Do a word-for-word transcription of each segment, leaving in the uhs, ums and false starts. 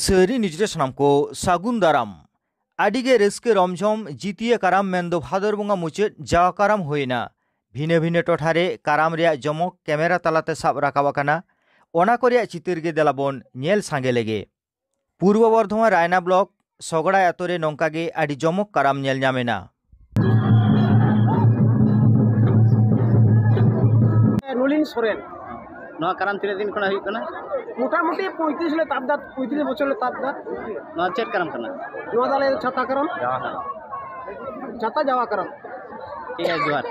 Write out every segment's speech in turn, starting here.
ᱥᱟᱹᱨᱤ ᱱᱤᱭᱩᱡᱽ ᱨᱮ ᱥᱟᱱᱟᱢ ᱠᱚ ᱥᱟᱹᱜᱩᱱ ᱫᱟᱨᱟᱢ᱾ ᱟᱹᱰᱤ ᱜᱮ ᱨᱟᱹᱥᱠᱟᱹ ᱨᱚᱢᱡᱷᱚᱢ ᱡᱤᱛᱤᱭᱟᱹ ᱠᱟᱨᱟᱢ ᱢᱮᱱᱫᱚ ᱵᱷᱟᱫᱚᱨ ᱵᱚᱸᱜᱟ ᱢᱩᱪᱟᱹᱫ ᱡᱟᱣᱟ ᱠᱟᱨᱟᱢ ᱦᱩᱭᱮᱱᱟ᱾ ᱵᱷᱤᱱᱟᱹ ᱵᱷᱤᱱᱟᱹ ᱴᱚᱴᱷᱟ ᱨᱮ ᱠᱟᱨᱟᱢ ᱨᱮᱭᱟᱜ ᱡᱚᱢᱚᱠ ᱠᱮᱢᱮᱨᱟ ᱛᱟᱞᱟᱛᱮ ᱥᱟᱵ ᱨᱟᱠᱟᱵ ᱟᱠᱟᱱᱟ᱾ ᱚᱱᱟ ᱠᱚ ᱨᱮᱭᱟᱜ ᱪᱤᱛᱟᱹᱨ ᱜᱮ ᱫᱮᱞᱟ ᱵᱚᱱ ᱧᱮᱞ ᱥᱟᱸᱜᱮ ᱞᱮᱜᱮ᱾ ᱯᱩᱨᱵᱚ ᱵᱚᱨᱫᱷᱚᱢᱟᱱ ᱨᱟᱭᱱᱟ ᱵᱞᱚᱠ ᱥᱚᱜᱲᱟᱭ ᱟᱛᱳ ᱨᱮ ᱱᱚᱝᱠᱟ ᱜᱮ ᱟᱹᱰᱤ ᱡᱚᱢᱚᱠ ᱠᱟᱨᱟᱢ ᱧᱮᱞ ᱧᱟᱢ ᱮᱱᱟ᱾ ᱱᱚᱞᱤᱱ ᱥᱚᱨᱮᱱ᱾ ᱱᱚᱣᱟ ᱠᱟᱨᱟᱢ ᱛᱤᱱᱟᱹᱜ ᱫᱤᱱ ᱠᱷᱚᱱᱟᱜ ᱦᱩᱭᱩᱜ ᱠᱟᱱᱟ? ᱢᱚᱴᱟᱢᱩᱴᱤ ᱯᱚᱸᱭᱛᱨᱤᱥ ᱞᱮ ᱛᱟᱵ ᱫᱟ, ᱯᱚᱸᱭᱛᱨᱤᱥ ᱵᱚᱪᱷᱚᱨ ᱞᱮ ᱛᱟᱵ ᱫᱟ᱾ ᱱᱚᱣᱟ ᱪᱮᱫ ᱠᱟᱨᱟᱢ ᱠᱟᱱᱟ? ᱱᱚᱣᱟ ᱫᱚ ᱟᱞᱮ ᱫᱚ ᱪᱷᱟᱛᱟ ᱠᱟᱨᱟᱢ᱾ ᱡᱟᱣᱟ ᱠᱟᱨᱟᱢ᱾ ᱪᱷᱟᱛᱟ ᱡᱟᱣᱟ ᱠᱟᱨᱟᱢ᱾ ᱴᱷᱤᱠ ᱜᱮᱭᱟ, ᱡᱚᱦᱟᱨ᱾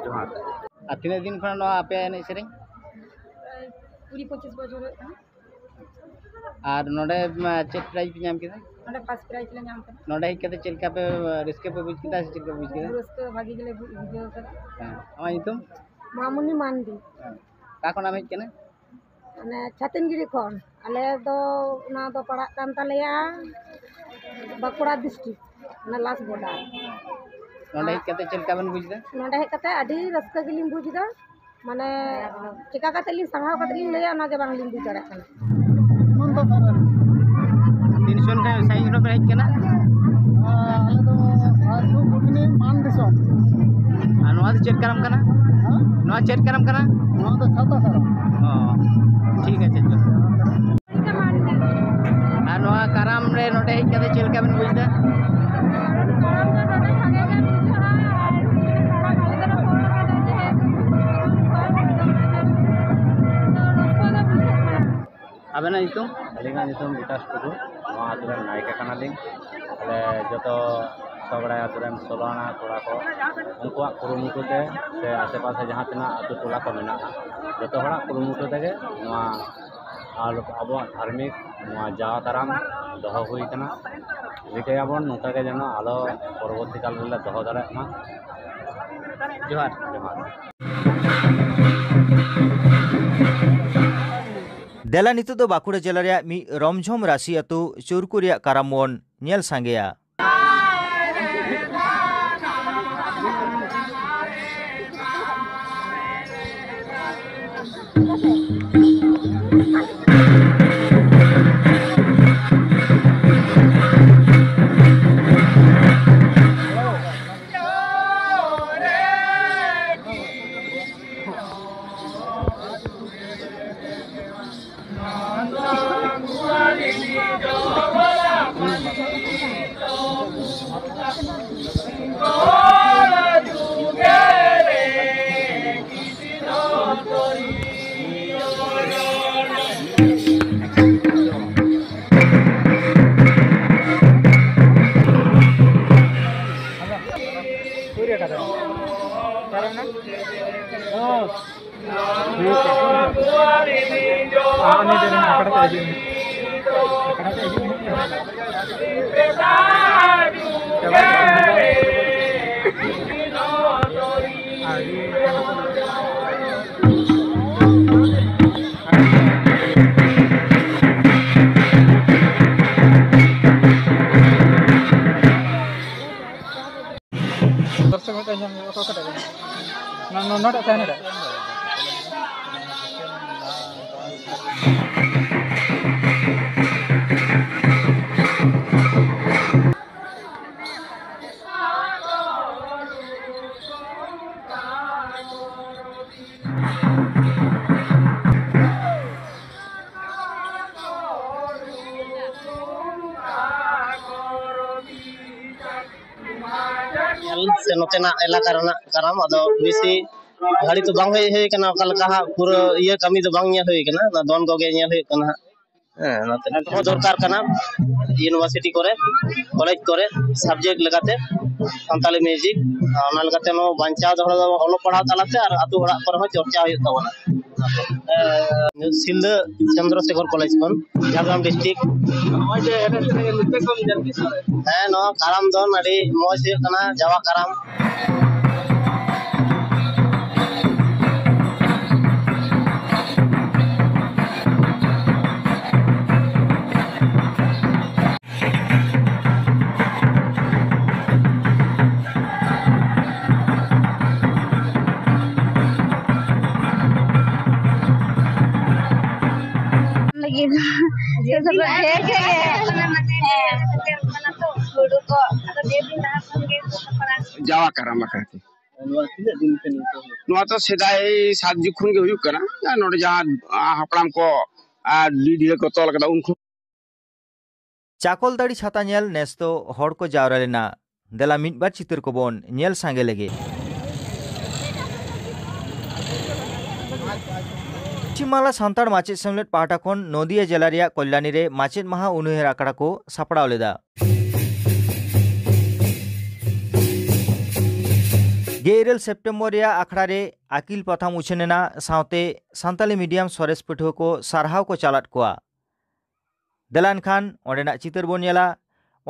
ᱡᱚᱦᱟᱨ᱾ ᱟᱨ ᱛᱤᱱᱟᱹᱜ ᱫᱤᱱ ᱠᱷᱚᱱᱟᱜ ᱱᱚᱣᱟ ᱟᱯᱮᱭᱟᱜ ᱮᱱᱮᱡ ᱥᱮᱨᱮᱧ? ᱠᱩᱲᱤ ᱯᱚᱸᱪᱤᱥ ᱵᱚᱪᱷᱚᱨ ᱦᱩᱭᱩᱜ ᱠᱟᱱᱟ᱾ ᱟᱨ ᱱᱚᱰᱮ, ᱢᱟ, ᱪᱮᱫ ᱯᱨᱟᱭᱤᱡᱽ ᱯᱮ ᱧᱟᱢ ᱠᱮᱫᱟ? ᱱᱚᱰᱮ ᱯᱷᱟᱥᱴ ᱯᱨᱟᱭᱤᱡᱽ ᱞᱮ ᱧᱟᱢ ᱠᱮᱫᱟ᱾ ᱱᱚᱰᱮ ᱦᱮᱡ ᱠᱟᱛᱮ ᱪᱮᱫ ᱞᱮᱠᱟ ᱯᱮ, ᱨᱟᱹᱥᱠᱟᱹ ᱯᱮ ᱵᱩᱡᱽ ᱠᱮᱫᱟ ᱥᱮ ᱪᱮᱫ ᱯᱮ ᱵᱩᱡᱽ ᱠᱮᱫᱟ? ᱨᱟᱹᱥᱠᱟᱹ ᱵᱷᱟᱜᱤ ᱜᱮᱞᱮ ᱵᱩ-, ᱵᱩᱡᱷᱟᱹᱣ ᱠᱟᱫᱟ᱾ ᱦᱮᱸ᱾ ᱟᱢᱟᱜ ᱧᱩᱛᱩᱢ? ᱢᱟᱢᱩᱱᱤ ᱢᱟᱱᱰᱤ᱾ ᱦᱮᱸ᱾ ᱚᱠᱟ ᱠᱷᱚᱱᱟᱜ ᱮᱢ ᱦᱮᱡ ᱠᱟᱱᱟ? ᱢᱟᱱᱮ ᱪᱷᱟᱛᱤᱱᱜᱤᱨᱤ ᱠᱷᱚᱱ᱾ ᱟᱞᱮ ᱫᱚ ᱚᱱᱟ ᱫᱚ ᱯᱟᱲᱟᱜ ᱠᱟᱱ ᱛᱟᱞᱮᱭᱟ ᱵᱟᱸᱠᱩᱲᱟ ᱰᱤᱥᱴᱨᱤᱠᱴ, ᱚᱱᱟ ᱞᱟᱥᱴ ᱵᱚᱰᱟᱨ᱾ ᱱᱚᱰᱮ ᱦᱮᱡ ᱠᱟᱛᱮ ᱪᱮᱫ ᱞᱮᱠᱟ ᱵᱮᱱ ᱵᱩᱡᱽ ᱮᱫᱟ? ᱱᱚᱰᱮ ᱦᱮᱡ ᱠᱟᱛᱮ ᱟᱹᱰᱤ ᱨᱟᱹᱥᱠᱟᱹ ᱜᱮᱞᱤᱧ ᱵᱩᱡᱽ ᱮᱫᱟ᱾ ᱢᱟᱱᱮ ᱪᱮᱠᱟ ᱠᱟᱛᱮ ᱞᱤᱧ ᱥᱟᱦᱟᱣ ᱠᱟᱛᱮ ᱞᱤᱧ ᱞᱟᱹᱭᱟ, ᱚᱱᱟ ᱜᱮ ᱵᱟᱝᱞᱤᱧ ᱵᱩᱡᱽ ᱫᱟᱲᱮᱭᱟᱜ ᱠᱟᱱᱟ᱾ ᱛᱤᱱ ᱥᱚᱱ ᱠᱷᱚᱱ, ᱥᱟᱺᱜᱤᱧ ᱠᱷᱚᱱ ᱯᱮ ᱦᱮᱡ ᱠᱟᱱᱟ? ᱟᱞᱮ ᱫᱚ ᱟᱹᱛᱩ ᱵᱷᱩᱴᱱᱤ ᱢᱟᱱ ᱫᱤᱥᱚᱢ᱾ ᱟᱨ ᱱᱚᱣᱟ ᱫᱚ ᱪᱮᱫ ᱠᱟᱨᱟᱢ ᱠᱟᱱᱟ? ᱦᱮᱸ? ᱱᱚᱣᱟ ᱪᱮᱫ ᱠᱟᱨᱟᱢ ᱠᱟᱱᱟ? ᱱᱚᱣᱟ ᱫᱚ ᱪᱷᱟᱛᱟ ᱠᱟᱨᱟᱢ᱾ ᱚ, ᱴᱷᱤᱠ ᱟᱪᱷᱮ, ᱡᱚᱦᱟᱨ᱾ ᱟᱨ ᱱᱚᱣᱟ ᱠᱟᱨᱟᱢ ᱨᱮ ᱱᱚᱰᱮ ᱦᱮᱡ ᱠᱟᱛᱮ ᱪᱮᱫ ᱞᱮᱠᱟ ᱵᱮᱱ ᱵᱩᱡᱽ ᱮᱫᱟ? ᱠᱟᱨᱟᱢ ᱫᱚ ᱱᱚᱰᱮ ᱵᱷᱟᱜᱮ ᱜᱮ ᱵᱩᱡᱷᱟᱹᱜᱼᱟ, ᱟᱨ ᱱᱚᱰᱮ ᱠᱟᱨᱟᱢ ᱟᱞᱮ ᱫᱚᱞᱮ ᱯᱚᱨᱚᱵᱽ ᱮᱫᱟ, ᱡᱮᱦᱮᱛᱩ ᱟᱵᱮᱱᱟᱜ ᱧᱩᱛᱩᱢ? ᱟᱹᱞᱤᱧᱟᱜ ᱧᱩᱛᱩᱢ ᱵᱤᱠᱟᱥ ᱴᱩᱰᱩ, ᱱᱚᱣᱟ ᱟᱹᱛᱩ ᱨᱮᱱ ᱱᱟᱭᱠᱮ ᱠᱟᱱᱟᱞᱤᱧ᱾ ᱟᱞᱮ ᱡᱚᱛᱚ ᱥᱚᱜᱲᱟᱭ ᱟᱹᱛᱩ ᱨᱮᱱ ᱥᱳᱞᱳ ᱟᱱᱟ ᱠᱚᱲᱟ ᱠᱚ, ᱩᱱᱠᱩᱣᱟᱜ ᱠᱩᱨᱩᱢᱩᱴᱩ ᱛᱮ ᱥᱮ ᱟᱥᱮ ᱯᱟᱥᱮ ᱡᱟᱦᱟᱸ ᱛᱤᱱᱟᱹᱜ ᱟᱹᱛᱩ ᱴᱚᱞᱟ ᱠᱚ ᱢᱮᱱᱟᱜᱼᱟ, ᱡᱚᱛᱚ ᱦᱚᱲᱟᱜ ᱠᱩᱨᱩᱢᱩᱴᱩ ᱛᱮᱜᱮ ᱱᱚᱣᱟ ᱟᱨ ᱟᱵᱚᱣᱟᱜ ᱫᱷᱟᱨᱢᱤᱠ ᱱᱚᱣᱟ ᱡᱟᱣᱟ ᱛᱟᱨᱟᱢ ᱫᱚᱦᱚ ᱦᱩᱭ ᱠᱟᱱᱟ᱾ ᱨᱤᱠᱟᱹᱭᱟᱵᱚᱱ ᱱᱚᱝᱠᱟ ᱜᱮ ᱡᱮᱱᱚ ᱟᱞᱚ ᱯᱚᱨᱚᱵᱚᱨᱛᱤ ᱠᱟᱞ ᱨᱮᱞᱮ ᱫᱚᱦᱚ ᱫᱟᱲᱮᱭᱟᱜ ᱢᱟ᱾ ᱡᱚᱦᱟᱨ᱾ ᱡᱚᱦᱟᱨ᱾ ᱫᱮᱞᱟ ᱱᱤᱛᱚᱜ ᱫᱚ ᱵᱟᱸᱠᱩᱲᱟ ᱡᱮᱞᱟ ᱨᱮᱭᱟᱜ ᱢᱤᱫ ᱨᱚᱢᱡᱷᱚᱢ ᱨᱟᱹᱥᱤ ᱟᱹᱛᱩ ᱪᱩᱨᱠᱩ ᱨᱮᱭᱟᱜ ᱠᱟᱨᱟᱢ ᱵᱚᱱ ᱧᱮᱞ ᱥᱟᱸᱜᱮᱭᱟ᱾ ᱫᱚᱨᱥᱚᱠ ᱢᱤᱫᱴᱟᱝ ᱧᱮᱞ ᱧᱚᱜ ᱠᱟᱛᱮ ᱱᱚ-, ᱱᱚ-, ᱱᱚᱰᱮ ᱛᱟᱦᱮᱸ ᱱᱚᱰᱮ᱾ ᱧᱮᱞ ᱥᱮ ᱱᱚᱛᱮᱱᱟᱜ ᱮᱞᱟᱠᱟ ᱨᱮᱱᱟᱜ ᱠᱟᱨᱟᱢ, ᱟᱫᱚ ᱵᱮᱥᱤ ᱜᱷᱟᱹᱲᱤ ᱫᱚ ᱵᱟᱝ ᱦᱮᱡ ᱦᱩᱭ ᱠᱟᱱᱟ, ᱚᱠᱟ ᱞᱮᱠᱟ ᱦᱟᱸᱜ ᱯᱩᱨᱟᱹ ᱤᱭᱟᱹ ᱠᱟᱹᱢᱤ ᱫᱚ ᱵᱟᱝ ᱧᱮᱞ ᱦᱩᱭ ᱠᱟᱱᱟ, ᱚᱱᱟ ᱫᱚᱱ ᱠᱚᱜᱮ ᱧᱮᱞ ᱦᱩᱭᱩᱜ ᱠᱟᱱᱟ ᱦᱟᱸᱜ᱾ ᱦᱮᱸ, ᱚᱱᱟᱛᱮ ᱦᱚᱸ ᱫᱚᱨᱠᱟᱨ ᱠᱟᱱᱟ ᱤᱭᱩᱱᱤᱵᱷᱟᱨᱥᱤᱴᱤ ᱠᱚᱨᱮ, ᱠᱚᱞᱮᱡᱽ ᱠᱚᱨᱮ ᱥᱟᱵᱡᱮᱠᱴ ᱞᱮᱠᱟᱛᱮ ᱥᱟᱱᱛᱟᱞᱤ ᱢᱤᱣᱡᱤᱠ᱾ ᱚᱱᱟ ᱞᱮᱠᱟᱛᱮ ᱱᱚᱣᱟ ᱵᱟᱧᱪᱟᱣ ᱫᱚᱦᱚ ᱫᱚ ᱚᱞᱚᱜ ᱯᱟᱲᱦᱟᱣ ᱛᱟᱞᱟᱛᱮ ᱟᱨ ᱟᱹᱛᱩ ᱚᱲᱟᱜ ᱠᱚᱨᱮ ᱦᱚᱸ ᱪᱚᱨᱪᱟ ᱦᱩᱭᱩᱜ ᱛᱟᱵᱚᱱᱟ᱾ ᱥᱤᱞᱫᱟᱹ ᱪᱚᱱᱫᱨᱚᱥᱮᱠᱷᱚᱨ ᱠᱚᱞᱮᱡᱽ ᱠᱷᱚᱱ, ᱡᱷᱟᱲᱜᱨᱟᱢ ᱰᱤᱥᱴᱨᱤᱠᱴ᱾ ᱱᱚᱜᱼᱚᱭ ᱡᱮ ᱮᱱᱮᱡ ᱥᱮᱨᱮᱧ ᱱᱚᱛᱮ ᱠᱷᱚᱱ ᱡᱟᱹᱥᱛᱤ ᱥᱟᱰᱮ᱾ ᱦᱮᱸ, ᱱᱚᱣᱟ ᱠᱟᱨᱟᱢ ᱫᱚᱱ ᱟᱹᱰᱤ ᱢᱚᱡᱽ ᱦᱩᱭᱩᱜ ᱠᱟᱱᱟ, ᱡᱟᱣᱟ ᱠᱟᱨᱟᱢ᱾ ᱞᱟᱹᱜᱤᱫ᱾ ᱡᱚᱛᱚ ᱠᱚ ᱰᱷᱮᱨ ᱜᱮ᱾ ᱦᱮᱸ᱾ ᱦᱩᱲᱩ ᱠᱚ, ᱟᱫᱚ ᱰᱷᱮᱨ ᱫᱤᱱ ᱞᱟᱦᱟ ᱠᱷᱚᱱ ᱜᱮ ᱥᱟᱯᱲᱟᱣ᱾ ᱡᱟᱣᱟ ᱠᱟᱨᱟᱢ ᱟᱠᱷᱲᱟ ᱛᱮ᱾ ᱱᱚᱣᱟ ᱛᱤᱱᱟᱹᱜ ᱫᱤᱱ ᱠᱷᱚᱱ ᱱᱤᱛᱚᱜ ᱦᱩᱭᱩᱜ ᱠᱟᱱᱟ? ᱱᱚᱣᱟ ᱛᱚ ᱥᱮᱫᱟᱭ ᱥᱟᱛ ᱡᱩᱜᱽ ᱠᱷᱚᱱ ᱜᱮ ᱦᱩᱭᱩᱜ ᱠᱟᱱᱟ᱾ ᱟᱨ ᱱᱚᱰᱮ ᱡᱟᱦᱟᱸ, ᱟ, ᱦᱟᱯᱲᱟᱢ ᱠᱚ, ᱟ, ᱰᱤᱰᱷᱤ ᱠᱚ ᱛᱚᱞ ᱠᱟᱫᱟ, ᱩᱱ ᱠᱷᱚᱱ᱾ ᱪᱟᱠᱚᱞᱛᱟᱹᱲᱤ ᱪᱷᱟᱛᱟ ᱧᱮᱞ ᱱᱮᱥ ᱫᱚ ᱦᱚᱲ ᱠᱚ ᱡᱟᱣᱨᱟ ᱞᱮᱱᱟ᱾ ᱫᱮᱞᱟ ᱢᱤᱫ ᱵᱟᱨ ᱪᱤᱛᱟᱹᱨ ᱠᱚᱵᱚᱱ ᱧᱮᱞ ᱥᱟᱸᱜᱮ ᱞᱮᱜᱮ᱾ ᱯᱚᱪᱷᱤᱢ ᱵᱟᱝᱞᱟ ᱥᱟᱱᱛᱟᱲ ᱢᱟᱪᱮᱫ ᱥᱮᱢᱞᱮᱫ ᱯᱟᱦᱴᱟ ᱠᱷᱚᱱ ᱱᱚᱫᱤᱭᱟ ᱡᱮᱞᱟ ᱨᱮᱭᱟᱜ ᱠᱚᱞᱭᱟᱱᱤ ᱨᱮ ᱢᱟᱪᱮᱫ ᱢᱟᱦᱟ ᱩᱱᱩᱭᱦᱟᱹᱨ ᱟᱠᱷᱲᱟ ᱠᱚ ᱥᱟᱯᱲᱟᱣ ᱞᱮᱫᱟ᱾ ᱜᱮᱞ ᱤᱨᱟᱹᱞ ᱥᱮᱯᱴᱮᱢᱵᱚᱨ ᱨᱮᱭᱟᱜ ᱟᱠᱷᱲᱟ ᱨᱮ ᱟᱹᱠᱤᱞ ᱯᱟᱛᱷᱟᱢ ᱩᱪᱷᱟᱹᱱ ᱮᱱᱟ, ᱥᱟᱶᱛᱮ ᱥᱟᱱᱛᱟᱞᱤ ᱢᱤᱰᱤᱭᱟᱢ ᱥᱚᱨᱮᱥ ᱯᱟᱹᱴᱷᱩᱣᱟᱹ ᱠᱚ ᱥᱟᱨᱦᱟᱣ ᱠᱚ ᱪᱟᱞᱟᱫ ᱠᱚᱣᱟ᱾ ᱫᱮᱞᱟ ᱮᱱᱠᱷᱟᱱ ᱚᱸᱰᱮᱱᱟᱜ ᱪᱤᱛᱟᱹᱨ ᱵᱚᱱ ᱧᱮᱞᱟ᱾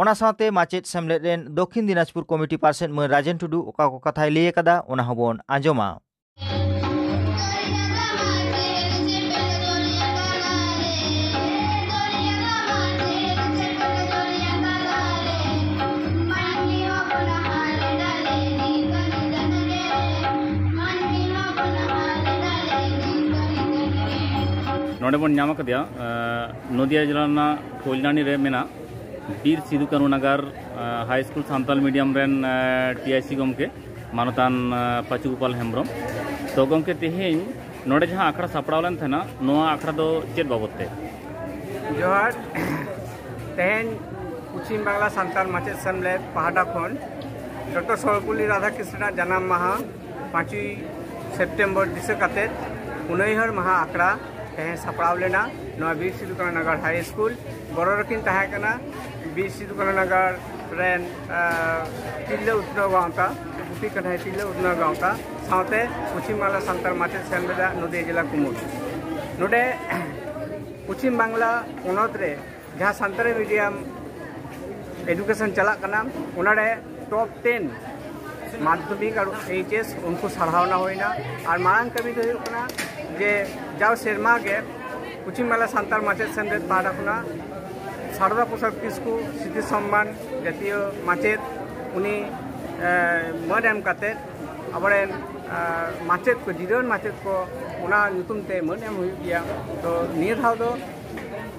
ᱚᱱᱟ ᱥᱟᱶᱛᱮ ᱢᱟᱪᱮᱫ ᱥᱮᱢᱞᱮᱫ ᱨᱮᱱ ᱫᱚᱠᱷᱤᱱ ᱫᱤᱱᱟᱡᱽᱯᱩᱨ ᱠᱚᱢᱤᱴᱤ ᱯᱟᱨᱥᱮᱛ ᱢᱟᱹᱱ ᱨᱟᱡᱮᱱ ᱴᱩᱰᱩ ᱚᱠᱟ ᱠᱚ ᱠᱟᱛᱷᱟᱭ ᱞᱟᱹᱭ ᱟᱠᱟᱫᱟ, ᱚᱱᱟ ᱦᱚᱸᱵᱚᱱ ᱟᱸᱡᱚᱢᱟ᱾ ᱱᱚᱰᱮ ᱵᱚᱱ ᱧᱟᱢ ᱟᱠᱟᱫᱮᱭᱟ, ᱮ, ᱱᱚᱫᱤᱭᱟ ᱡᱮᱞᱟ ᱨᱮᱱᱟᱜ ᱠᱚᱞᱭᱟᱱᱤ ᱨᱮ ᱢᱮᱱᱟᱜ ᱵᱤᱨ ᱥᱤᱫᱩ ᱠᱟᱹᱱᱩ ᱱᱟᱜᱟᱨ, ᱮ, ᱦᱟᱭ ᱥᱠᱩᱞ ᱥᱟᱱᱛᱟᱞ ᱢᱤᱰᱤᱭᱟᱢ ᱨᱮᱱ, ᱮ, ᱴᱤ ᱟᱭ ᱥᱤ ᱜᱚᱢᱠᱮ ᱢᱟᱱᱚᱛᱟᱱ, ᱮ, ᱯᱟᱪᱩ ᱜᱳᱯᱟᱞ ᱦᱮᱢᱵᱨᱚᱢ᱾ ᱛᱚ ᱜᱚᱢᱠᱮ, ᱛᱮᱦᱮᱧ ᱱᱚᱰᱮ ᱡᱟᱦᱟᱸ ᱟᱠᱷᱲᱟ ᱥᱟᱯᱲᱟᱣ ᱞᱮᱱ ᱛᱟᱦᱮᱱᱟ, ᱱᱚᱣᱟ ᱟᱠᱷᱲᱟ ᱫᱚ ᱪᱮᱫ ᱵᱟᱵᱚᱛ ᱛᱮ? ᱡᱚᱦᱟᱨ᱾ ᱛᱮᱦᱮᱧ ᱯᱚᱪᱷᱤᱢ ᱵᱟᱝᱞᱟ ᱥᱟᱱᱛᱟᱲ ᱢᱟᱪᱮᱫ ᱥᱮᱢᱞᱮᱫ ᱯᱟᱦᱴᱟ ᱠᱷᱚᱱ ᱰᱚᱠᱴᱚᱨ ᱥᱚᱨᱵᱚᱯᱚᱞᱞᱤ ᱨᱟᱫᱷᱟᱠᱨᱤᱥᱱᱟᱜ ᱡᱟᱱᱟᱢ ᱢᱟᱦᱟ ᱯᱟᱸᱪᱚᱭ ᱥᱮᱯᱴᱮᱢᱵᱚᱨ ᱫᱤᱥᱟᱹ ᱠᱟᱛᱮᱫ ᱩᱱᱟᱹᱭᱦᱟᱹᱨ ᱢᱟᱦᱟ ᱟᱠᱷᱲᱟ ᱛᱮᱦᱮᱧ ᱥᱟᱯᱲᱟᱣ ᱞᱮᱱᱟ ᱱᱚᱣᱟ ᱵᱤᱨ ᱥᱤᱫᱩ ᱠᱟᱹᱱᱦᱩ ᱱᱟᱜᱟᱨ ᱦᱟᱭ ᱥᱠᱩᱞ᱾ ᱜᱚᱲᱚ ᱨᱮᱠᱤᱱ ᱛᱟᱦᱮᱸ ᱠᱟᱱᱟ ᱵᱤᱨ ᱥᱤᱫᱩ ᱠᱟᱹᱱᱦᱩ ᱱᱟᱜᱟᱨ ᱨᱮᱱ ᱟᱨ ᱛᱤᱨᱞᱟᱹ ᱩᱛᱱᱟᱹᱣ ᱜᱟᱶᱛᱟ, ᱜᱩᱯᱤ ᱠᱟᱹᱱᱦᱩ ᱛᱤᱨᱞᱟᱹ ᱩᱛᱱᱟᱹᱣ ᱜᱟᱶᱛᱟ, ᱥᱟᱶᱛᱮ ᱯᱚᱪᱷᱤᱢ ᱵᱟᱝᱞᱟ ᱥᱟᱱᱛᱟᱲ ᱢᱟᱪᱮᱫ ᱥᱮᱢᱞᱮᱫᱟᱜ ᱱᱚᱫᱤᱭᱟ ᱡᱮᱞᱟ ᱠᱩᱢᱩᱴ᱾ ᱱᱚᱰᱮ ᱯᱚᱪᱷᱤᱢ ᱵᱟᱝᱞᱟ ᱯᱚᱱᱚᱛ ᱨᱮ ᱡᱟᱦᱟᱸ ᱥᱟᱱᱛᱟᱲᱤ ᱢᱤᱰᱤᱭᱟᱢ ᱮᱰᱩᱠᱮᱥᱚᱱ ᱪᱟᱞᱟᱜ ᱠᱟᱱᱟ, ᱚᱱᱟᱨᱮ ᱴᱚᱯ ᱴᱮᱱ ᱢᱟᱫᱽᱫᱷᱚᱢᱤᱠ ᱟᱨ ᱮᱭᱤᱪ ᱮᱥ ᱩᱱᱠᱩ ᱥᱟᱨᱦᱟᱣᱱᱟ ᱦᱩᱭᱱᱟ᱾ ᱟᱨ ᱢᱟᱲᱟᱝ ᱠᱟᱹᱢᱤ ᱫᱚ ᱦᱩᱭᱩᱜ ᱠᱟᱱᱟ ᱡᱮ ᱡᱟᱣ ᱥᱮᱨᱢᱟ ᱜᱮ ᱯᱚᱪᱷᱤᱢ ᱵᱟᱝᱞᱟ ᱥᱟᱱᱛᱟᱲ ᱢᱟᱪᱮᱫ ᱥᱮᱢᱞᱮᱫ ᱯᱟᱦᱴᱟ ᱠᱷᱚᱱᱟᱜ ᱥᱟᱨᱚᱫᱟ ᱯᱨᱚᱥᱟᱫᱽ ᱠᱤᱥᱠᱩ ᱥᱨᱤᱛᱤ ᱥᱚᱢᱢᱟᱱ ᱡᱟᱛᱤᱭᱚ ᱢᱟᱪᱮᱫ, ᱩᱱᱤ ᱮ, ᱢᱟᱹᱱ ᱮᱢ ᱠᱟᱛᱮ ᱟᱵᱚᱨᱮᱱ ᱟᱨ ᱢᱟᱪᱮᱫ ᱠᱚ, ᱡᱤᱨᱟᱹᱣᱟᱱ ᱢᱟᱪᱮᱫ ᱠᱚ, ᱚᱱᱟ ᱧᱩᱛᱩᱢ ᱛᱮ ᱢᱟᱹᱱ ᱮᱢ ᱦᱩᱭᱩᱜ ᱜᱮᱭᱟ᱾ ᱛᱚ ᱱᱤᱭᱟᱹ ᱫᱷᱟᱣ ᱫᱚ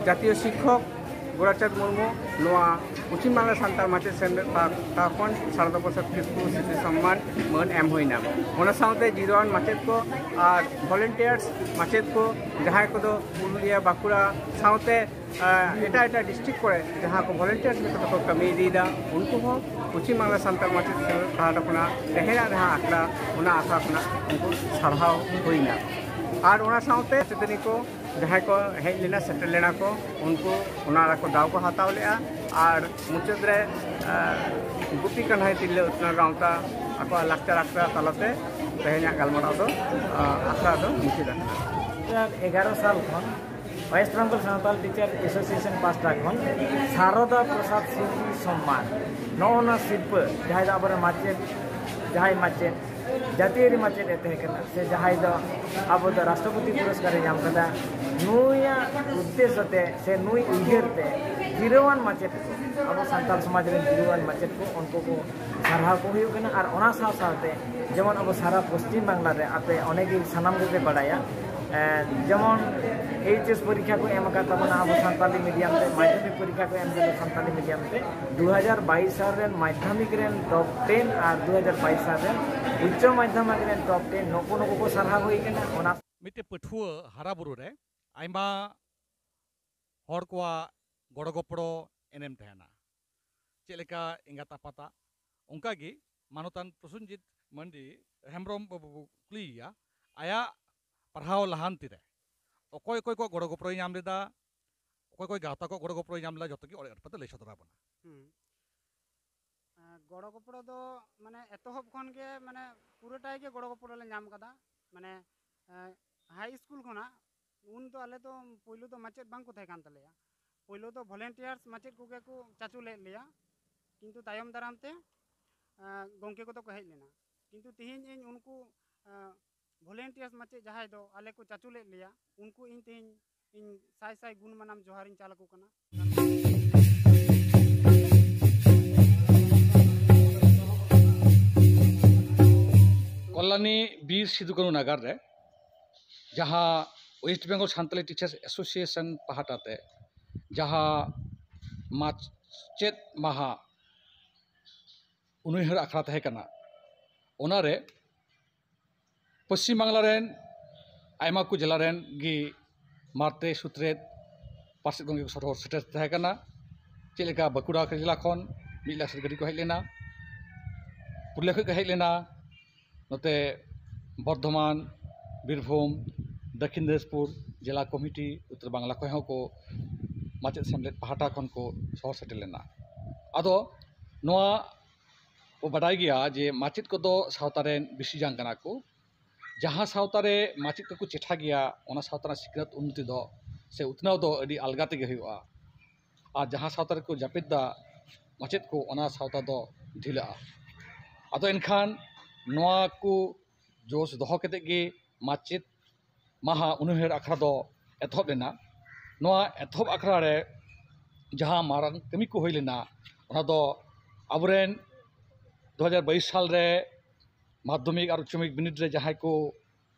ᱡᱟᱛᱤᱭᱚ ᱥᱤᱠᱠᱷᱚᱠ ᱜᱳᱨᱟᱪᱟᱸᱫᱽ ᱢᱩᱨᱢᱩ ᱱᱚᱣᱟ ᱯᱚᱪᱷᱤᱢ ᱵᱟᱝᱞᱟ ᱥᱟᱱᱛᱟᱲ ᱢᱟᱪᱮᱫ ᱥᱮᱢᱞᱮᱫ ᱯᱟᱦᱴᱟ ᱠᱷᱚᱱ ᱥᱟᱨᱚᱫᱟ ᱯᱨᱚᱥᱟᱫᱽ ᱠᱤᱥᱠᱩ ᱥᱨᱤᱛᱤ ᱥᱚᱢᱢᱟᱱ ᱢᱟᱹᱱ ᱮᱢ ᱦᱩᱭᱱᱟ᱾ ᱚᱱᱟ ᱥᱟᱶᱛᱮ ᱡᱤᱨᱟᱹᱣᱟᱱ ᱢᱟᱪᱮᱫ ᱠᱚ ᱟᱨ ᱵᱷᱚᱞᱮᱱᱴᱤᱭᱟᱨᱥ ᱢᱟᱪᱮᱫ ᱠᱚ ᱡᱟᱦᱟᱸᱭ ᱠᱚᱫᱚ ᱯᱩᱨᱩᱞᱤᱭᱟᱹ, ᱵᱟᱸᱠᱩᱲᱟ ᱥᱟᱶᱛᱮ ᱟᱨ ᱮᱴᱟᱜ ᱮᱴᱟᱜ ᱰᱤᱥᱴᱨᱤᱠᱴ ᱠᱚᱨᱮ ᱡᱟᱦᱟᱸ ᱠᱚ ᱵᱷᱚᱞᱮᱱᱴᱤᱭᱟᱨᱥ ᱞᱮᱠᱟ ᱛᱮᱠᱚ ᱠᱟᱹᱢᱤ ᱤᱫᱤᱭᱮᱫᱟ, ᱩᱱᱠᱩ ᱦᱚᱸ ᱯᱚᱪᱷᱤᱢ ᱵᱟᱝᱞᱟ ᱥᱟᱱᱛᱟᱲ ᱢᱟᱪᱮᱫ ᱥᱮᱢᱞᱮᱫ ᱯᱟᱦᱴᱟ ᱠᱷᱚᱱᱟᱜ ᱛᱮᱦᱮᱧᱟᱜ ᱡᱟᱦᱟᱸ ᱟᱠᱷᱲᱟ, ᱚᱱᱟ ᱟᱠᱷᱲᱟ ᱠᱷᱚᱱᱟᱜ ᱩᱱᱠᱩ ᱥᱟᱨᱦᱟᱣ ᱦᱩᱭᱱᱟ᱾ ᱟᱨ ᱚᱱᱟ ᱥᱟᱶᱛᱮ ᱥᱮᱛᱮᱱᱤ ᱠᱚ ᱡᱟᱦᱟᱸᱭ ᱠᱚ ᱦᱮᱡ ᱞᱮᱱᱟ, ᱥᱮᱴᱮᱨ ᱞᱮᱱᱟ ᱠᱚ, ᱩᱱᱠᱩ ᱚᱱᱟ ᱨᱮᱠᱚ ᱫᱟᱣ ᱠᱚ ᱦᱟᱛᱟᱣ ᱞᱮᱫᱼᱟ᱾ ᱟᱨ ᱢᱩᱪᱟᱹᱫ ᱨᱮ ᱟᱨ ᱜᱩᱯᱤ ᱠᱟᱹᱱᱦᱩ ᱛᱤᱨᱞᱟᱹ ᱩᱛᱱᱟᱹᱣ ᱜᱟᱶᱛᱟ ᱟᱠᱚᱣᱟᱜ ᱞᱟᱠᱪᱟᱨ ᱟᱠᱷᱲᱟ ᱛᱟᱞᱟᱛᱮ ᱛᱮᱦᱮᱧᱟᱜ ᱜᱟᱞᱢᱟᱨᱟᱣ ᱫᱚ ᱟᱨ ᱟᱠᱷᱲᱟ ᱫᱚ ᱢᱩᱪᱟᱹᱫ ᱟᱠᱟᱱᱟ᱾ ᱫᱩ ᱦᱟᱡᱟᱨ ᱮᱜᱟᱨᱚ ᱥᱟᱞ ᱠᱷᱚᱱ West Bengal Santal teacher association ᱯᱟᱥᱴᱟ ᱠᱷᱚᱱ ᱥᱟᱨᱚᱫᱟ ᱯᱨᱚᱥᱟᱫᱽ ᱥᱤᱞᱯᱤ ᱥᱚᱢᱢᱟᱱ, ᱱᱚᱜᱼᱚ ᱱᱚᱣᱟ ᱥᱤᱨᱯᱟᱹ, ᱡᱟᱦᱟᱸᱭ ᱫᱚ ᱟᱵᱚᱨᱮᱱ ᱢᱟᱪᱮᱫ, ᱡᱟᱦᱟᱸᱭ ᱢᱟᱪᱮᱫ, ᱡᱟᱹᱛᱤᱭᱟᱹᱨᱤ ᱢᱟᱪᱮᱫ ᱮ ᱛᱟᱦᱮᱸ ᱠᱟᱱᱟ, ᱥᱮ ᱡᱟᱦᱟᱸᱭ ᱫᱚ ᱟᱵᱚ ᱫᱚ ᱨᱟᱥᱴᱨᱚᱯᱚᱛᱤ ᱯᱩᱨᱚᱥᱠᱟᱨ ᱮ ᱧᱟᱢ ᱠᱟᱫᱟ, ᱱᱩᱭᱟᱜ ᱩᱫᱽᱫᱮᱥᱥᱚ ᱛᱮ ᱥᱮ ᱱᱩᱭ ᱩᱭᱦᱟᱹᱨ ᱛᱮ ᱡᱤᱨᱟᱹᱣᱟᱱ ᱢᱟᱪᱮᱫ ᱠᱚ, ᱟᱵᱚ ᱥᱟᱱᱛᱟᱲ ᱥᱚᱢᱟᱡᱽ ᱨᱮᱱ ᱡᱤᱨᱟᱹᱣᱟᱱ ᱢᱟᱪᱮᱫ ᱠᱚ, ᱩᱱᱠᱩ ᱠᱚ ᱥᱟᱨᱦᱟᱣ ᱠᱚ ᱦᱩᱭᱩᱜ ᱠᱟᱱᱟ᱾ ᱟᱨ ᱚᱱᱟ ᱥᱟᱶ ᱥᱟᱶᱛᱮ ᱡᱮᱢᱚᱱ ᱟᱵᱚ ᱥᱟᱨᱟ ᱯᱚᱥᱪᱤᱢ ᱵᱟᱝᱞᱟ ᱨᱮ, ᱟᱯᱮ ᱚᱱᱮ ᱜᱮ ᱥᱟᱱᱟᱢ ᱜᱮᱯᱮ ᱵᱟᱲᱟᱭᱟ, ᱮᱸ, ᱡᱮᱢᱚᱱ ᱮᱭᱤᱪ ᱮᱥ ᱯᱚᱨᱤᱠᱠᱷᱟ ᱠᱚ ᱮᱢ ᱟᱠᱟᱫ ᱛᱟᱵᱚᱱᱟ ᱟᱵᱚ ᱥᱟᱱᱛᱟᱞᱤ ᱢᱤᱰᱤᱭᱟᱢ ᱛᱮ, ᱢᱟᱫᱽᱫᱷᱚᱢᱤᱠ ᱯᱚᱨᱤᱠᱠᱷᱟ ᱠᱚ ᱮᱢ ᱠᱟᱫᱟ ᱥᱟᱱᱛᱟᱞᱤ ᱢᱤᱰᱤᱭᱟᱢ ᱛᱮ, ᱫᱩ ᱦᱟᱡᱟᱨ ᱵᱟᱭᱤᱥ ᱥᱟᱞ ᱨᱮᱱ ᱢᱟᱫᱽᱫᱷᱚᱢᱤᱠ ᱨᱮᱱ ᱴᱚᱯ ᱴᱮᱱ ᱟᱨ ᱫᱩ ᱦᱟᱡᱟᱨ ᱵᱟᱭᱤᱥ ᱥᱟᱞ ᱨᱮᱱ ᱩᱪᱪᱚ ᱢᱟᱫᱽᱫᱷᱚᱢᱤᱠ ᱨᱮᱱ ᱴᱚᱯ ᱴᱮᱱ, ᱱᱩᱠᱩ ᱱᱩᱠᱩ ᱠᱚ ᱥᱟᱨᱦᱟᱣ ᱦᱩᱭ ᱠᱟᱱᱟ᱾ ᱚᱱᱟ ᱢᱤᱫᱴᱮᱱ ᱯᱟᱹᱴᱷᱩᱣᱟᱹ ᱦᱟᱨᱟ ᱵᱩᱨᱩ ᱨᱮ ᱟᱭᱢᱟ ᱦᱚᱲ ᱠᱚᱣᱟᱜ ᱜᱚᱲᱚ ᱜᱚᱯᱚᱲᱚ ᱮᱱᱮᱢ ᱛᱟᱦᱮᱱᱟ᱾ ᱪᱮᱫ ᱞᱮᱠᱟ ᱮᱸᱜᱟᱛ ᱟᱯᱟᱛᱟᱜ, ᱚᱱᱠᱟ ᱜᱮ ᱢᱟᱱᱚᱛᱟᱱ ᱯᱨᱚᱥᱮᱱᱡᱤᱛ ᱢᱟᱱᱰᱤ ᱦᱮᱢᱵᱨᱚᱢ ᱵᱟᱵᱩ ᱵᱚ ᱠᱩᱞᱤᱭᱮᱭᱟ, ᱟᱭᱟᱜ ᱯᱟᱲᱦᱟᱣ ᱞᱟᱦᱟᱱᱛᱤ ᱨᱮ ᱚᱠᱚᱭ ᱚᱠᱚᱭ ᱠᱚ ᱜᱚᱲᱚ ᱜᱚᱯᱚᱲᱚᱭ ᱧᱟᱢ ᱞᱮᱫᱟ, ᱚᱠᱚᱭ ᱚᱠᱚᱭ ᱜᱟᱶᱛᱟ ᱠᱚ ᱜᱚᱲᱚ ᱜᱚᱯᱚᱲᱚᱭ ᱧᱟᱢ ᱞᱮᱫᱟ, ᱡᱚᱛᱚ ᱜᱮ ᱚᱲᱮᱡ ᱚᱲᱯᱟᱛᱮ ᱞᱟᱹᱭ ᱥᱚᱫᱚᱨ ᱟᱵᱚᱱᱟ᱾ ᱦᱩᱸ᱾ ᱟᱸ, ᱜᱚᱲᱚ ᱜᱚᱯᱚᱲᱚ ᱫᱚ ᱢᱟᱱᱮ ᱮᱛᱚᱦᱚᱵ ᱠᱷᱚᱱ ᱜᱮ ᱢᱟᱱᱮ ᱯᱩᱨᱟᱹᱴᱟᱭ ᱜᱮ ᱜᱚᱲᱚ ᱜᱚᱯᱚᱲᱚ ᱞᱮ ᱧᱟᱢ ᱠᱟᱫᱟ᱾ ᱢᱟᱱᱮ ᱦᱟᱭ ᱥᱠᱩᱞ ᱠᱷᱚᱱᱟᱜ ᱩᱱ ᱫᱚ ᱟᱞᱮ ᱫᱚ ᱯᱳᱭᱞᱳ ᱫᱚ ᱢᱟᱪᱮᱫ ᱵᱟᱝ ᱠᱚ ᱛᱟᱦᱮᱸ ᱠᱟᱱ ᱛᱟᱞᱮᱭᱟ᱾ ᱯᱳᱭᱞᱳ ᱫᱚ ᱵᱷᱚᱞᱮᱱᱴᱤᱭᱟᱨᱥ ᱢᱟᱪᱮᱫ ᱠᱚᱜᱮ ᱠᱚ ᱪᱟᱪᱳ ᱞᱮᱫ ᱞᱮᱭᱟ, ᱠᱤᱱᱛᱩ ᱛᱟᱭᱚᱢ ᱫᱟᱨᱟᱢ ᱛᱮ ᱟᱸ, ᱜᱚᱢᱠᱮ ᱠᱚᱫᱚ ᱠᱚ ᱦᱮᱡ ᱞᱮᱱᱟ᱾ ᱠᱤᱱᱛᱩ ᱛᱮᱦᱮᱧ ᱤᱧ ᱩᱱᱠᱩ ᱟᱸ, ᱵᱷᱚᱞᱮᱱᱴᱤᱭᱟᱨᱥ ᱢᱟᱪᱮᱫ ᱡᱟᱦᱟᱸᱭ ᱫᱚ ᱟᱞᱮ ᱠᱚ ᱪᱟᱪᱳ ᱞᱮᱫ ᱞᱮᱭᱟ, ᱩᱱᱠᱩ ᱤᱧ ᱛᱮᱦᱮᱧ ᱤᱧ ᱥᱟᱭ ᱥᱟᱭ ᱜᱩᱱ ᱢᱟᱱᱟᱢ ᱡᱚᱦᱟᱨᱤᱧ ᱪᱟᱞ ᱟᱠᱚ ᱠᱟᱱᱟ᱾ ᱠᱚᱞᱞᱟᱱᱤ ᱵᱤᱨ ᱥᱤᱫᱩ ᱠᱟᱹᱱᱩ ᱱᱟᱜᱟᱨ ᱨᱮ ᱡᱟᱦᱟᱸ West Bengal Santali teachers association ᱯᱟᱦᱴᱟ ᱛᱮ ᱡᱟᱦᱟᱸ ᱢᱟᱪᱮᱫ ᱢᱟᱦᱟ ᱩᱱᱩᱭᱦᱟᱹᱨ ᱟᱠᱷᱲᱟ ᱛᱟᱦᱮᱸ ᱠᱟᱱᱟ, ᱚᱱᱟᱨᱮ ᱯᱚᱥᱪᱤᱢ ᱵᱟᱝᱞᱟ ᱨᱮᱱ ᱟᱭᱢᱟ ᱠᱚ ᱡᱮᱞᱟ ᱨᱮᱱ ᱜᱮ ᱢᱟᱨᱛᱮ ᱥᱩᱛᱨᱮᱛ ᱯᱟᱨᱥᱮᱛ ᱜᱚᱢᱠᱮ ᱠᱚ ᱥᱚᱦᱚᱨ ᱥᱮᱴᱮᱨ ᱛᱟᱦᱮᱸ ᱠᱟᱱᱟ᱾ ᱪᱮᱫ ᱞᱮᱠᱟ ᱵᱟᱸᱠᱩᱲᱟ ᱡᱮᱞᱟ ᱠᱷᱚᱱ ᱢᱤᱫ ᱞᱟᱠᱷ ᱥᱮᱨ ᱜᱟᱹᱰᱤ ᱠᱚ ᱦᱮᱡ ᱞᱮᱱᱟ, ᱯᱩᱨᱩᱞᱤᱭᱟᱹ ᱠᱷᱚᱱ ᱠᱚ ᱦᱮᱡ ᱞᱮᱱᱟ, ᱱᱚᱛᱮ ᱵᱚᱨᱫᱷᱚᱢᱟᱱ, ᱵᱤᱨᱵᱷᱩᱢ, ᱫᱚᱠᱠᱷᱤᱱ ᱫᱤᱱᱟᱡᱽᱯᱩᱨ ᱡᱮᱞᱟ ᱠᱚᱢᱤᱴᱤ ᱩᱛᱛᱚᱨ ᱵᱟᱝᱞᱟ ᱠᱷᱚᱱ ᱦᱚᱸ ᱠᱚ ᱢᱟᱪᱮᱫ ᱥᱮᱢᱞᱮᱫ ᱯᱟᱦᱴᱟ ᱠᱷᱚᱱ ᱠᱚ ᱥᱚᱦᱚᱨ ᱥᱮᱴᱮᱨ ᱞᱮᱱᱟ᱾ ᱟᱫᱚ ᱱᱚᱣᱟ ᱵᱚ ᱵᱟᱰᱟᱭ ᱜᱮᱭᱟ ᱡᱮ ᱢᱟᱪᱮᱫ ᱠᱚᱫᱚ ᱥᱟᱶᱛᱟ ᱨᱮᱱ ᱵᱤᱥᱤ ᱡᱟᱝ ᱠᱟᱱᱟ ᱠᱚ᱾ ᱡᱟᱦᱟᱸ ᱥᱟᱶᱛᱟ ᱨᱮ ᱢᱟᱪᱮᱫ ᱠᱚᱠᱚ ᱪᱮᱴᱷᱟ ᱜᱮᱭᱟ, ᱚᱱᱟ ᱥᱟᱶᱛᱟ ᱨᱮᱱᱟᱜ ᱥᱤᱠᱷᱱᱟᱹᱛ ᱩᱱᱱᱚᱛᱤ ᱫᱚ ᱥᱮ ᱩᱛᱱᱟᱹᱣ ᱫᱚ ᱟᱹᱰᱤ ᱟᱞᱜᱟ ᱛᱮᱜᱮ ᱦᱩᱭᱩᱜᱼᱟ᱾ ᱟᱨ ᱡᱟᱦᱟᱸ ᱥᱟᱶᱛᱟ ᱨᱮᱠᱚ ᱡᱟᱹᱯᱤᱫ ᱫᱟ ᱢᱟᱪᱮᱫ ᱠᱚ, ᱚᱱᱟ ᱥᱟᱶᱛᱟ ᱫᱚ ᱰᱷᱤᱞᱟᱹᱜᱼᱟ᱾ ᱟᱫᱚ ᱮᱱᱠᱷᱟᱱ ᱱᱚᱣᱟ ᱠᱚ ᱡᱳᱥ ᱫᱚᱦᱚ ᱠᱟᱛᱮᱫ ᱜᱮ ᱢᱟᱪᱮᱫ ᱢᱟᱦᱟ ᱩᱱᱩᱭᱦᱟᱹᱨ ᱟᱠᱷᱲᱟ ᱫᱚ ᱮᱛᱚᱦᱚᱵ ᱞᱮᱱᱟ᱾ ᱱᱚᱣᱟ ᱮᱛᱚᱦᱚᱵ ᱟᱠᱷᱲᱟ ᱨᱮ ᱡᱟᱦᱟᱸ ᱢᱟᱨᱟᱝ ᱠᱟᱹᱢᱤ ᱠᱚ ᱦᱩᱭ ᱞᱮᱱᱟ, ᱚᱱᱟ ᱫᱚ ᱟᱵᱚᱨᱮᱱ ᱫᱩ ᱦᱟᱡᱟᱨ ᱵᱟᱭᱤᱥ ᱥᱟᱞ ᱨᱮ ᱢᱟᱫᱽᱫᱷᱚᱢᱤᱠ ᱟᱨ ᱩᱪᱪᱚ ᱢᱟᱫᱽᱫᱷᱚᱢᱤᱠ ᱵᱤᱱᱤᱰ ᱨᱮ ᱡᱟᱦᱟᱸᱭ ᱠᱚ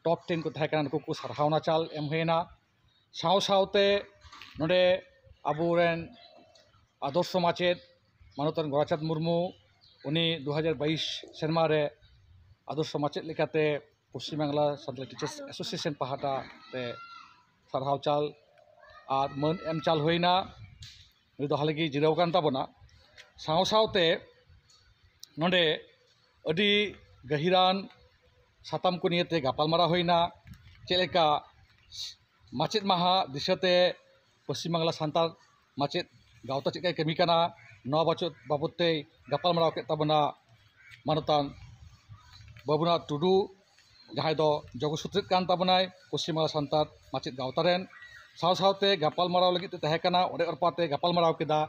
ᱴᱚᱯ ᱴᱮᱱ ᱠᱚ ᱛᱟᱦᱮᱸ ᱠᱟᱱᱟ, ᱱᱩᱠᱩ ᱠᱚ ᱥᱟᱨᱦᱟᱣᱱᱟ ᱪᱟᱞ ᱮᱢ ᱦᱩᱭᱮᱱᱟ᱾ ᱥᱟᱶ ᱥᱟᱶᱛᱮ ᱱᱚᱰᱮ ᱟᱵᱚᱨᱮᱱ ᱟᱫᱚᱨᱥᱚ ᱢᱟᱪᱮᱫ ᱢᱟᱱᱚᱛᱟᱱ ᱜᱳᱨᱟᱪᱟᱸᱫᱽ ᱢᱩᱨᱢᱩ, ᱩᱱᱤ ᱫᱩ ᱦᱟᱡᱟᱨ ᱵᱟᱭᱤᱥ ᱥᱮᱨᱢᱟ ᱨᱮ ᱟᱫᱚᱨᱥᱚ ᱢᱟᱪᱮᱫ ᱞᱮᱠᱟᱛᱮ ᱯᱚᱥᱪᱤᱢ ᱵᱟᱝᱞᱟ ᱥᱟᱱᱛᱟᱲᱤ ᱴᱤᱪᱟᱨᱥ ᱮᱥᱳᱥᱤᱭᱮᱥᱚᱱ ᱯᱟᱦᱴᱟ ᱛᱮ ᱥᱟᱨᱦᱟᱣ ᱪᱟᱞ ᱟᱨ ᱢᱟᱹᱱ ᱮᱢ ᱪᱟᱞ ᱦᱩᱭᱱᱟ᱾ ᱱᱩᱭ ᱫᱚ ᱦᱟᱞᱮ ᱜᱮ ᱡᱤᱨᱟᱹᱣ ᱟᱠᱟᱱ ᱛᱟᱵᱚᱱᱟ᱾ ᱥᱟᱶ ᱥᱟᱶᱛᱮ ᱱᱚᱰᱮ ᱟᱹᱰᱤ ᱜᱟᱹᱦᱤᱨᱟᱱ ᱥᱟᱛᱟᱢ ᱠᱚ ᱱᱤᱭᱮᱛᱮ ᱜᱟᱯᱟᱞᱢᱟᱨᱟᱣ ᱦᱩᱭᱱᱟ᱾ ᱪᱮᱫ ᱞᱮᱠᱟ ᱢᱟᱪᱮᱫ ᱢᱟᱦᱟ ᱫᱤᱥᱟᱹᱛᱮ ᱯᱚᱥᱪᱤᱢ ᱵᱟᱝᱞᱟ ᱥᱟᱱᱛᱟᱲ ᱢᱟᱪᱮᱫ ᱜᱟᱶᱛᱟ ᱪᱮᱫ ᱞᱮᱠᱟᱭ ᱠᱟᱹᱢᱤ ᱠᱟᱱᱟ, ᱱᱚᱣᱟ ᱵᱟᱪᱚ-, ᱵᱟᱵᱚᱫ ᱛᱮᱭ ᱜᱟᱯᱟᱞᱢᱟᱨᱟᱣ ᱠᱮᱫ ᱛᱟᱵᱚᱱᱟ ᱢᱟᱱᱚᱛᱟᱱ ᱵᱟᱹᱵᱩᱱᱟᱛᱷ ᱴᱩᱰᱩ, ᱡᱟᱦᱟᱸᱭ ᱫᱚ ᱡᱚᱜᱚ ᱥᱩᱛᱨᱮᱫ ᱠᱟᱱ ᱛᱟᱵᱚᱱᱟᱭ ᱯᱚᱥᱪᱤᱢ ᱵᱟᱝᱞᱟ ᱥᱟᱱᱛᱟᱲ ᱢᱟᱪᱮᱫ ᱜᱟᱶᱛᱟ ᱨᱮᱱ᱾ ᱥᱟᱶ ᱥᱟᱶᱛᱮ ᱜᱟᱯᱟᱞᱢᱟᱨᱟᱣ ᱞᱟᱹᱜᱤᱫ ᱛᱮ ᱛᱟᱦᱮᱸ ᱠᱟᱱᱟ, ᱚᱲᱮ ᱚᱨᱯᱟᱛᱮ ᱜᱟᱯᱟᱞᱢᱟᱨᱟᱣ ᱠᱮᱫᱟ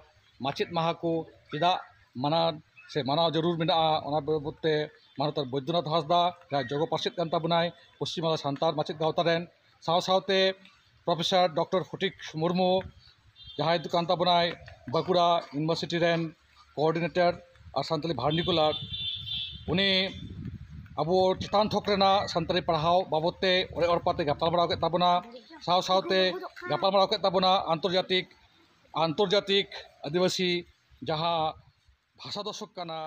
ᱢᱟᱪᱮᱫ ᱢᱟᱦᱟ ᱠᱚ ᱪᱮᱫᱟᱜ ᱢᱟᱱᱟᱣ ᱥᱮ ᱢᱟᱱᱟᱣ ᱡᱟᱹᱨᱩᱲ ᱢᱮᱱᱟᱜᱼᱟ, ᱚᱱᱟ ᱵᱟᱵᱚᱫ ᱛᱮ ᱢᱟᱱᱚᱛᱟᱱ ᱵᱳᱭᱫᱚᱱᱟᱛᱷ ᱦᱟᱸᱥᱫᱟ, ᱡᱟᱦᱟᱸᱭ ᱡᱚᱜᱚ ᱯᱟᱨᱥᱮᱫ ᱠᱟᱱ ᱛᱟᱵᱚᱱᱟᱭ ᱯᱚᱥᱪᱤᱢ ᱵᱟᱝᱞᱟ ᱥᱟᱱᱛᱟᱲ ᱢᱟᱪᱮᱫ ᱜᱟᱶᱛᱟ ᱨᱮᱱ, ᱥᱟᱶ ᱥᱟᱶᱛᱮ ᱯᱨᱚᱯᱷᱮᱥᱚᱨ ᱰᱚᱠᱴᱚᱨ ᱯᱷᱚᱴᱤᱠ ᱢᱩᱨᱢᱩ, ᱡᱟᱦᱟᱸᱭ ᱫᱚ ᱠᱟᱱ ᱛᱟᱵᱚᱱᱟᱭ ᱵᱟᱸᱠᱩᱲᱟ ᱤᱭᱩᱱᱤᱵᱷᱟᱨᱥᱤᱴᱤ ᱨᱮᱱ ᱠᱳᱚᱨᱰᱤᱱᱮᱴᱚᱨ ᱟᱨ ᱥᱟᱱᱛᱟᱞᱤ ᱵᱷᱟᱨᱱᱤᱠᱩᱞᱟᱨ᱾ ᱩᱱᱤ ᱟᱵᱚ ᱪᱮᱛᱟᱱ ᱛᱷᱚᱠ ᱨᱮᱱᱟᱜ ᱥᱟᱱᱛᱟᱲᱤ ᱯᱟᱲᱦᱟᱣ ᱵᱟᱵᱚᱫ ᱛᱮ ᱚᱲᱮ ᱚᱨᱯᱟᱛᱮ ᱜᱟᱯᱟᱞᱢᱟᱨᱟᱣ ᱠᱮᱫ ᱛᱟᱵᱚᱱᱟ, ᱥᱟᱶ ᱥᱟᱶᱛᱮ ᱜᱟᱯᱟᱞᱢᱟᱨᱟᱣ ᱠᱮᱫ ᱛᱟᱵᱚᱱᱟ ᱟᱱᱛᱚᱨᱡᱟᱛᱤᱠ, ᱟᱱᱛᱚᱨᱡᱟᱛᱤᱠ ᱟᱹᱫᱤᱵᱟᱹᱥᱤ ᱡᱟᱦᱟᱸ ᱵᱷᱟᱥᱟ ᱫᱚᱥᱚᱠ ᱠᱟᱱᱟ,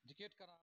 ᱰᱤᱠᱮᱰ ᱠᱟᱱᱟ᱾